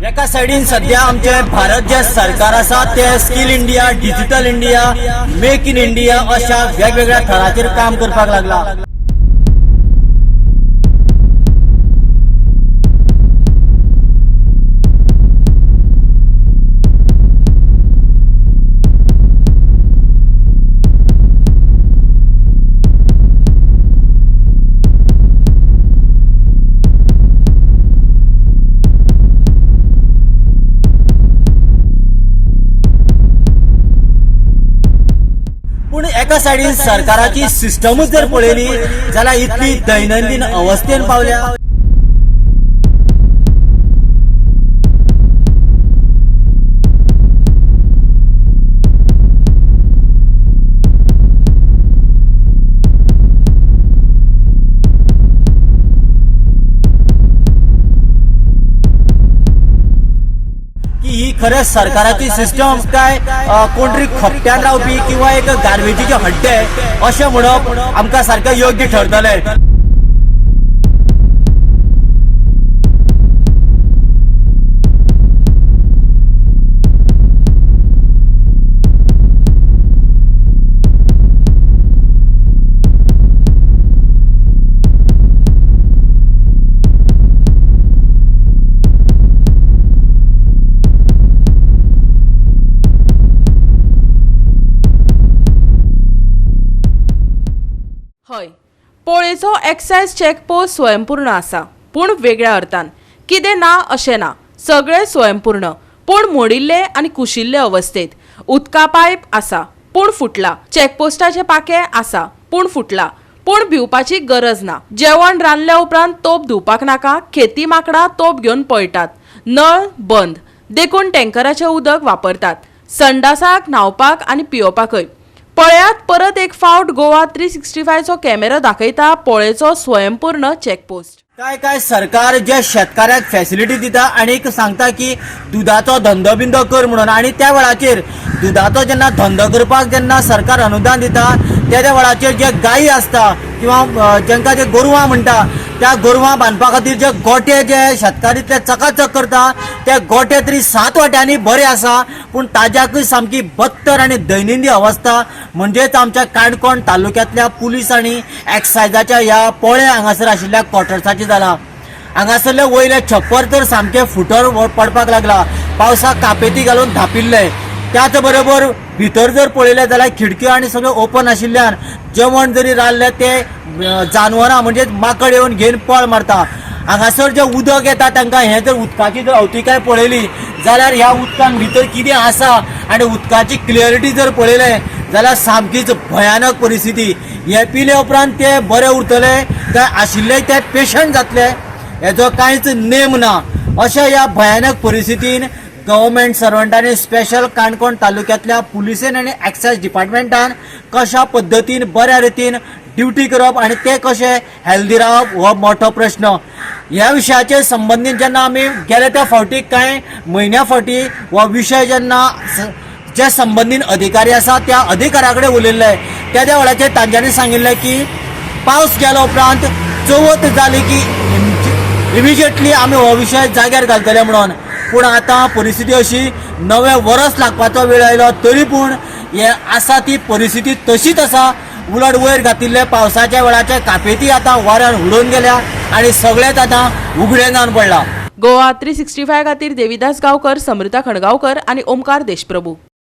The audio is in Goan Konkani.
एका सायडीन सध्या आमचे भारत जे सरकार आसा ते skill India, digital India, make in India अशा वेगवेगळ्या थराचेर काम करपाक लागला. पूण एका सायडीन सरकाराची सिस्टमूच जर पळयली जाल्यार इतली दैनंदीन अवस्थेन पावल्या. की ही खरेंच सरकाराची सिस्टम काय कोण तरी खपट्यान रावपी किंवा एक गार्बेजीचे हड्डे अशें म्हणप आमकां सारकें योग्य ठरतलें. हय, पोळेचो एक्सायज चेकपोस्ट स्वयंपूर्ण आसा, पूण वेगळ्या अर्थान. कितें ना अशें ना, सगळें स्वयंपूर्ण, पूण मोडिल्ले आनी कुशिल्ले अवस्थेत. उदका पायप आसा पूण फुटला, चेकपोस्टाचें पाखें आसा पूण फुटला, पूण भिवपाची गरज ना. जेवण रांदल्या उपरांत तोप धुवपाक नाका, खेती माकडां तोप घेवन पळटात. नळ बंद देखून टँकराचें उदक वापरतात, संडासाक, न्हावपाक आनी पियोवपाकय. पळयात परत एक फावट गोवा 365चो कॅमेरो दाखयता पोळेचो स्वयंपूर्ण चेकपोस्ट. काय काय सरकार जे शेतकाऱ्याक फॅसिलिटी दिता आनी सांगता की दुदाचो धंदो बिंदो कर म्हणून, आनी त्या वेळाचेर दुदाचो जेन्ना धंदो करपाक जेन्ना सरकार अनुदान दिता त्या त्या वेळाचेर जे गायी आसता किंवा जांकां जे गोरवां म्हणटा त्या गोरवां बांदपा खातीर जे गोटे जे शेतकारी ते चकाचक करता ते गोटे तरी 7 वाट्यांनी बरे आसा, पूण ताज्याकूय सामकी बदतर आनी दैनंदीन अवस्था म्हणजेच आमच्या काणकोण तालुक्यांतल्या पुलीस आनी एक्सायजाच्या ह्या पोळे हांगासर आशिल्ल्या क्वॉर्टर्साची जाला. हांगासरले वयले छप्पर तर सामकें फुटर पडपाक लागला, पावसाक कापेती घालून धापिल्ले. त्याच बरोबर भितर जर पळयलें जाल्यार खिडक्यो आनी सगळें ओपन आशिल्ल्यान जेवण जरी रांदलें ते जानवरां म्हणजे माकड येवन घेवन पळ मारता. हांगासर जें उदक येता तांकां हें जर उदकाची जर अवतिकाय पळयली जाल्यार ह्या उदकान भितर कितें आसा आनी उदकाची क्लियरिटी जर पळयलें जाल्यार सामकीच भयानक परिस्थिती. हें पिले उपरांत ते बरे उरतले काय आशिल्ले ते पेशंट जातले हेजो कांयच नेम ना. अशा ह्या भयानक परिस्थितीन गव्हर्मेंट सर्वंटांनी स्पेशल काणकोण तालुक्यांतल्या पुलिसेन आनी एक्सायज डिपार्टमेंटान कशा पद्दतीन बऱ्या रितीन ड्युटी करप आनी ते कशे हेल्दी रावप हो मोठो प्रश्न. ह्या विशयाचे संबंदीत जेन्ना आमी गेले त्या फावटी कांय म्हयन्या फावटी हो विशय जेन्ना जे संबंदीत अधिकारी आसा त्या अधिकाऱ्या कडेन उलयल्ले त्या त्या वेळाचेर तांच्यांनी सांगिल्लें की पावस गेल्या उपरांत चवथ जाली की इमिजिएटली आमी हो विशय जाग्यार घालतले म्हणून. पूण आतां परिस्थिती अशी नवें वरस लागपाचो वेळ आयलो तरी पूण हे आसा ती परिस्थिती तशीच आसा. उलट वयर घातिल्ले पावसाच्या वेळाचे कापेती आतां वाऱ्यान उडोवन गेल्या आनी सगळेंच आतां उगडें जावन पडलां. गोवा 365 खातीर देविदास गांवकर, समृता खणगांवकर आनी ओमकार देशप्रभू.